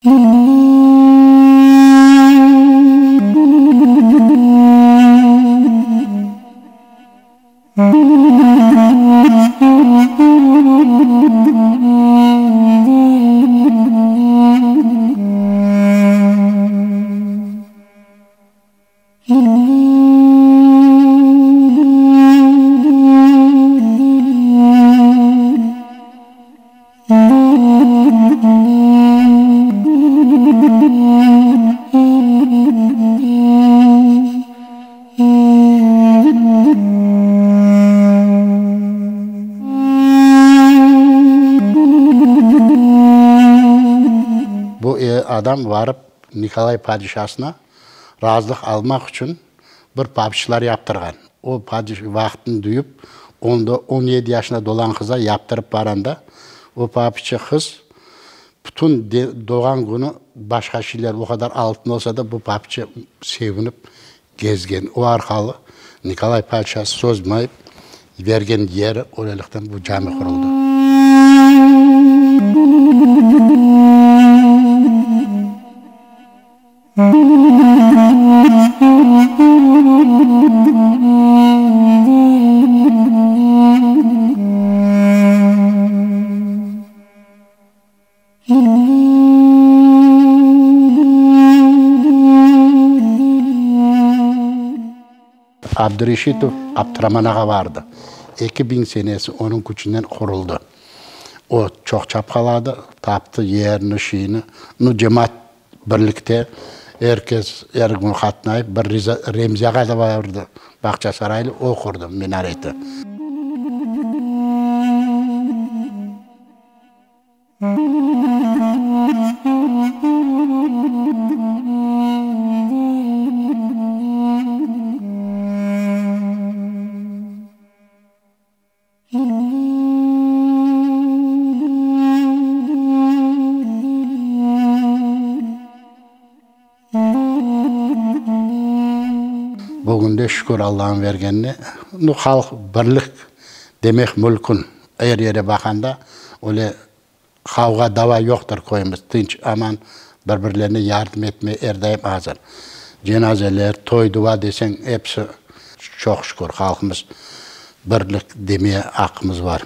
Bu adam varıp Nikolay padişasına razılıq almaq içün bir papiçlar yaptırğan. O vaqtını duyıp, onda 17 yaşına dolan qıza yaptırıp baranda, o papiçi qız bütün doğğan künü başqa şeyler o qadar altın olsa da, bu papiçi sevinip gezgen. O arqalı Nikolay padişası sozmayıp bergen yeri öylelikten bu cami quruldı. Abdureşitov Abduraman ağa vardı. 2000 senesi onıñ küçünen quruldı. O çoq çapqaladı, taptı yerini, şeyini. Nu, cemaat birlikte er kes er kün qatnayıp, bir Remzi ağa da vardı, Bağçasaraylı, o qurdı minareti. Bugünde şükür Allanıñ bergenine, nu, halq birlik demek mülkün. Er yere baqanda öyle qavğa, dava yoqtır köyümüz. Tınç, aman, bir-birlerine yardım etmeye er daim azır. Cenazeler, toy-duva deseñ, episi çoq şükür halqımız birlik demeye aqqımız bar.